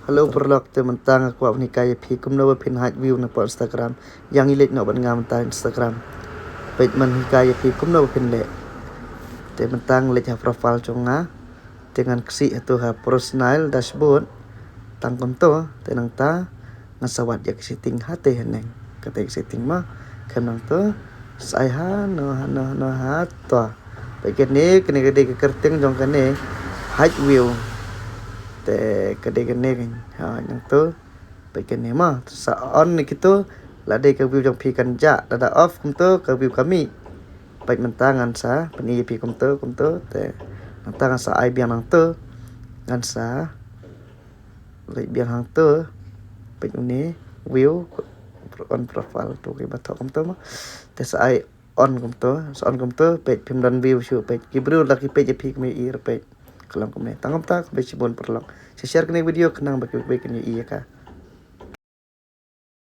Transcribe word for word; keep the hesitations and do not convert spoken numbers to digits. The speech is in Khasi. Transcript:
Hello paralok, te mynta nga kwah ban hikai ïa phi kumno ba phin hide view na pdeng Instagram. Ïa ngi leit noh bad nga mynta Instagram. Peit, ngan hikai ïa phi kumno ba phin leh. Te mynta ngan leit ha profile jong nga. Te ngan ksih hato ha personal dashboard. Tang kumto, te nangta ngan sa wad ïa ki setting ha te haneng. Kata ki setting mo. Khlem nangto, sa ai hano hano hano hato. Peit kane, kane ka dei ka kyrteng jong kane, hide view. Te ka dei kane kan. Ha, nangto. Peit kane mo. Sa on ïa kito, lada ka view jong phi kan jah, lada off kumto ka view ka mih. Peit mynta ngan sa pyni ïa phi kumto, kumto, te nangta ngan sa ai biang nangto. Ngan sa leit biang hangto. Peit une, view, on profile, to kiba thoh kumto mo. Te sa ai on kumto, sa on kumto, peit phim don view shuh, peit ki briew la ki peit ïa phi kumne, ïa peit. Ka long kumne. Tang kumta, khublei shibun paralok. Sa share kane ka video khnang ba kiwei kiwei kin ïohi ïa ka.